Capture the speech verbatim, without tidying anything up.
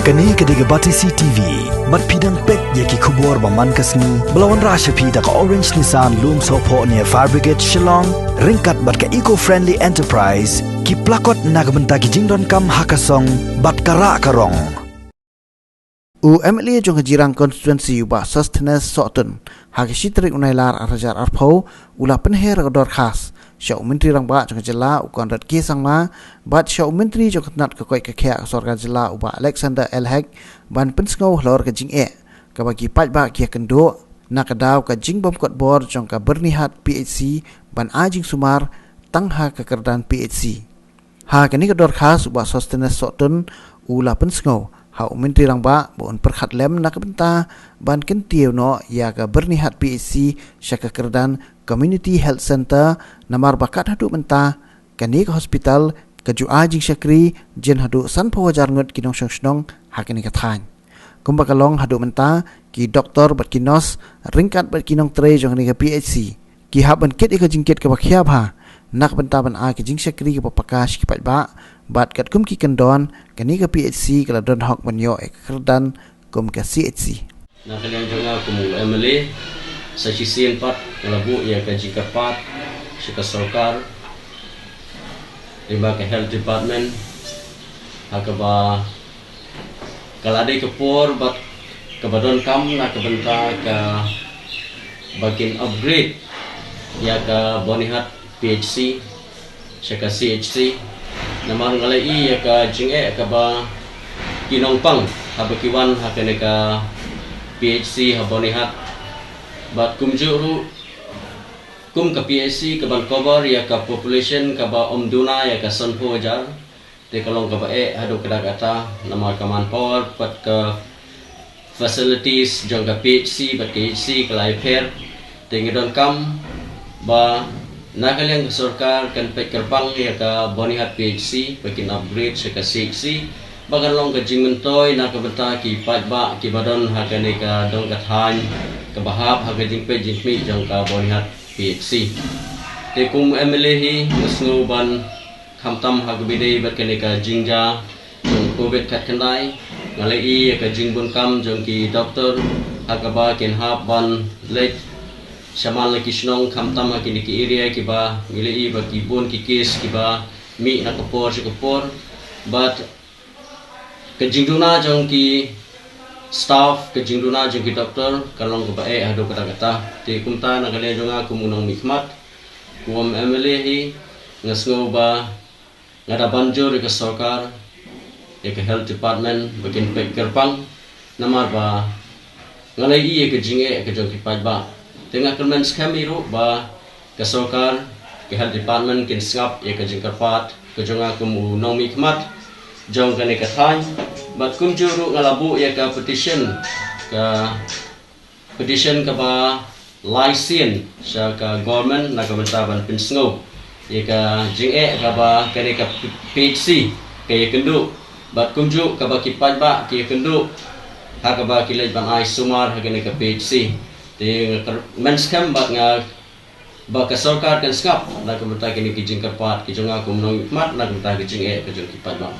Kane ka dei ka Batesi T V. Bad phi dang peit ïa ki khubor ba man ka sngi ba la wanrah sha phi da ka Orange Nissan Lumsohphoh near Fire Brigade Shillong, ryngkat bad ka Eco Friendly Enterprise, ki plakot na ka bynta ki jingdonkam ha ka song bad ka rah ka rong. U M L A jong ka Jirang Constituency, u Bah Sosthenes Sohtun, ha ka shi tarik u Nailar ar hajar arphew, u la pynher ka dorkhas sha u Myntri Rangbah jong ka jylla, u Conrad K Sangma, bad sha u Myntri jong ka tnat ka koit ka khiah ka sorkar jylla, u Bah Alexander L Hek, ban pynsngew halor ka jingeh kaba ki paidbah ki ïakynduh na ka daw ka jingbymkotbor jong ka Byrnihat P H C ban ai jingsumar tang ha ka kyrdan P H C. Ha kane ka dorkhas, u Bah Sosthenes Sohtun u la pynsngew ha u Myntri Rangbah ba un pyrkhat lem na ka bynta ban kyntiew noh ïa ka Byrnihat P H C sha ka kyrdan Community Health Centre, namar ba kat haduh mynta kane ka hospital ka ju ai jingshakri jin haduh sanphew hajar ngut ki nongshong shnong ha kane ka thaiñ. Kumba ka long haduh mynta, ki doktor bad ki nurse ryngkat bad ki nongtrei jong kane ka P H C ki hap ban kit ïa ka jingkit kaba khia bha na ka bynta ban ai ka jingshakri kaba paka sha ki paidbah, bad katkum ki kyndon, kane ka P H C ka la don hok ban ïoh ïa ka kyrdan kum ka C H C. Na ka liang jong nga kum u M L A, sa shisien pat nga la buh ïa ka jingkyrpad sha ka sorkar, lyngba ka Health Department, ha kaba ka la dei ka por bad kaba donkam na ka bynta kaba kin upgrade ïa ka Byrnihat P H C sha ka C H C. Namar nga la ïohi ïa ka jingeh kaba ki nongpang haba ki wan ha kane ka P H C ha Byrnihat. Bad kumjuh ruh, kum ka P H C kaban cover ïa ka population kaba ym duna ïa ka sanphew hajar, te ka long kaba eh haduh katta katta, namar ka manpower bad ka facilities jong ka P H C bad ka H C ka la ïapher. Te ngi donkam ba na ka liang ka sorkar kan peit kyrpang ïa ka Byrnihat P H C ba kin upgrade sha ka C H C, ba kan long ka jingmyntoi na ka bynta ki paidbah kiba don ha kane ka dong ka thaiñ kaba hap ha ka jingpeit jingkhmih jong ka Byrnihat P H C. Te kum M L A hi nga sngew ban khamtam ha kaba ïadei bad kane ka jingjia jong Covid khatkhyndai, nga la ïohi ïa ka jingbun kam jong ki doktor ha kaba kin hap ban leit shaman la ki shnong, khamtam ha kine ki area kiba ngi la ïohi ba ki bun ki case kiba mih na ka por sha ka por. Bad ka jingduna jong ki staff, ka jingduna jong ki doktor ka long kaba eh haduh katta katta. Te kumta na ka liang jong nga kum u nongmihkhmat, kum M L A hi, nga sngew ba nga da ban jur ïa ka sorkar, ïa ka Health Department ba kin peit kyrpang, namar ba nga la ïohi ïa ka jingeh ka jong ki paidbah. Te nga kyrmen skhem hi ruh ba ka sorkar, ka Health Department kin sngap ïa ka jingkyrpad ka jong nga kum u nongmihkhmat jong kane ka thaiñ. Bad kumjuh ruh nga la buh ïa ka petition, ka petition kaba lai sien sha ka government na ka bynta ban pynsngew ïa ka jingeh kaba kane ka P H C ka ïakynduh, bad kumjuh kaba ki paidbah ki ïakynduh ha kaba ki leit ban ai sumar ha kane ka P H C. Te nga kyrmen skhem bad nga ba ka sorkar kan sngap na ka bynta kine ki jingkyrpad ki jong nga kum u nongmihkhmat na ka bynta ka jingeh ka jong ki paidbah.